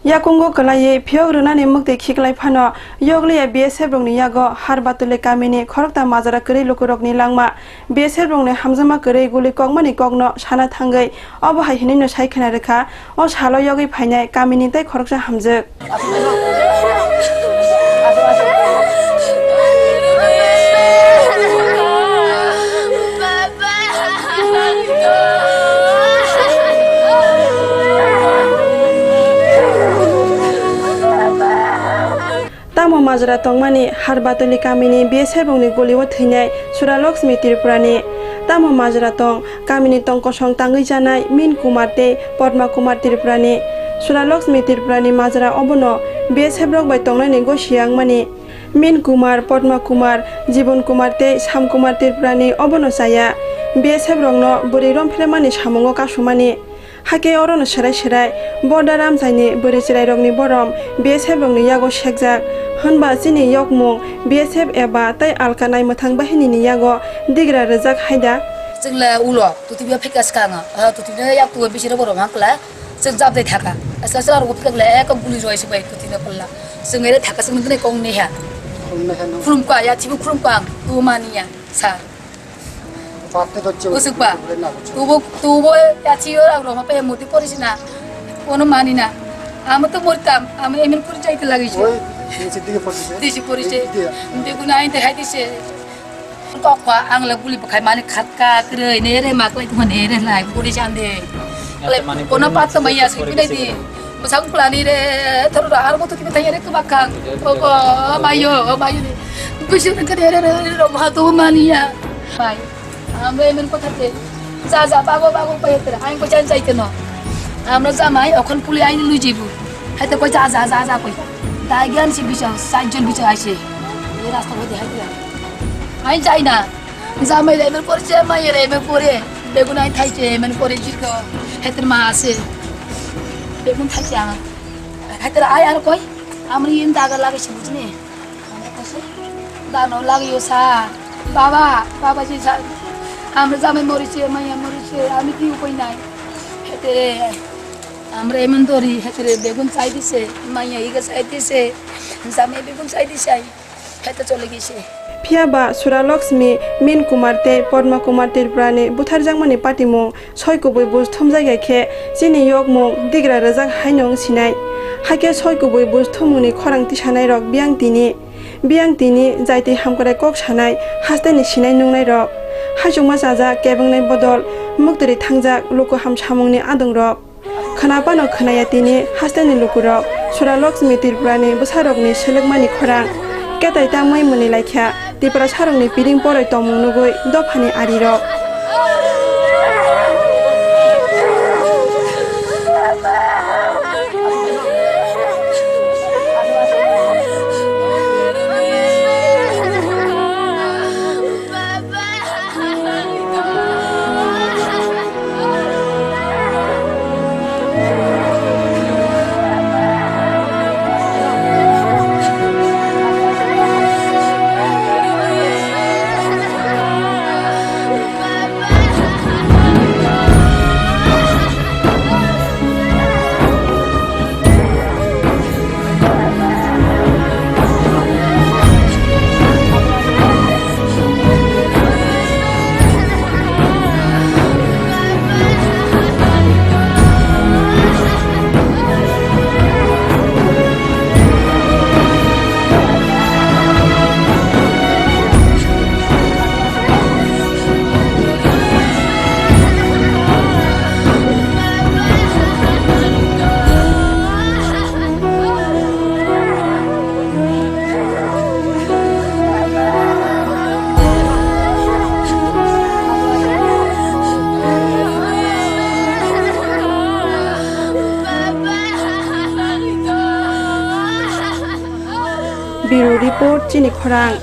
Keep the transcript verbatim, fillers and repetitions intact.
Yakungo kwlaiwi phiyok rwnani mukti khiklai phano yokliya B S F rokni yago Harbatuli kamini khorokta majra kwrwi lukurokni langma B S F rokni hamjakma kwrwi guli kokmani kokno sana thangwi obo hai hinwino sai khwna rwkha, o salo yogwi phainai kamini tei khoroksa hamjwk. Tamo majra tongmani Harbatuli kamini B S F rokni golio thwinai Suralokshmi Tripurani. Tamo majra tong kamini tong kosong tangwi janai Min Kumar tei Padma Kumar Tripurani. Suralokshmi Tripurani majra obono B S F rok bai tongnaini gosi yangmani. Min Kumar, Padma Kumar, Jibon Kumar tei Sam Kumar Tripurani obono chaya. B S F rokno bwrwi romphirmani samungo kasumani. Hakhe orono serai serai Borda Ramsaini bwrwi chwrairokni borom B S F rokni yago sekjak. Hwnba chini yokmung B S F eba tei alka naimwthang bahinini yago digra rwjak hai da? Chwng le ulo twtwi phika swkango. Ah, twtwi no yak tugo bisiro borom hangkla. Chwng jab dai thaka. Asla sala rok phika le ek guli roi se bai twtwi no kolla. Chwng ere thaka chwng dine kong neha. Khulum ka ya chibu khulum ka ang tu maniya. Sa. Usuk ba. Tubo, tubo ya chiyo rang roma pe murti porisina. Kono manina. Amo to murtam, amo emin kuri chaite lagi se. Oi, disi dige porise. Disi porise. Disi dige. Begun ain te hai dise. Kokwa ang le guli bukhai mani khatka krei ne re maklai tuma ne re lai guli jande. Kono pat to maya sui pinai di. Bwsang pulani re, thoro ra, aro moto kibi thangya re, kwbak kang. O, o, o, mayo, o, mayo ni. Bwsang ni kare re, re, re, ro, ma to maniya. Bai, amra emen kotha te. Ja, ja, bago, bago, pai tere. Ain ko jan jai te no. Amra jamai, okhon puli ain lui jibu. Hai te koi ja, ja, ja, ja, koi. Dai gyan si bichar, sat jon bichar aise. Ei rasta ko de hai te. Ain jai na. Jamai re emen pore se, mai re emen pore. Begun ai thai se, emen pore jiko. Heter ma ase. Begun thai se ama. Heter ai ar koi. Amri in daga lage se bujni. Amra koi se. Dano lage yo sa. Baba, baba ji sa. Amra jamai mori se, maya mori se. Ami ki upai nai. Hetere. Amra emen dori, hetere begun chai dise. Maya iga chai dise. Jamai begun chai dise ai. Khaito choli gise. Phiya ba Suralokshmi, Min Kumar tei Padma Kumar Tripurani butharjakmani patimung soi kubui buj thumjak ya khe chini yokmung digra rwjak haino wng sinai. Hakhe soi kubui buj thummungni khorang tisanairok biyang tini, biyang tini jaiti hamkrai kok sanai hasteni sinai nungnairok. Hachukma chajak kebengni bodol muktwrwi thangjak luku ham samungni adongrok. Khwna phano khwnaya tini hasteni lukurok Suralokshmi Tripurani bwsarokni selekmani khorang. Ketai tangmai mwnwi laikha Tiprasarokni piring poroi tongmung nugwi dophani arirok. Bureau Report, Chini Khorang.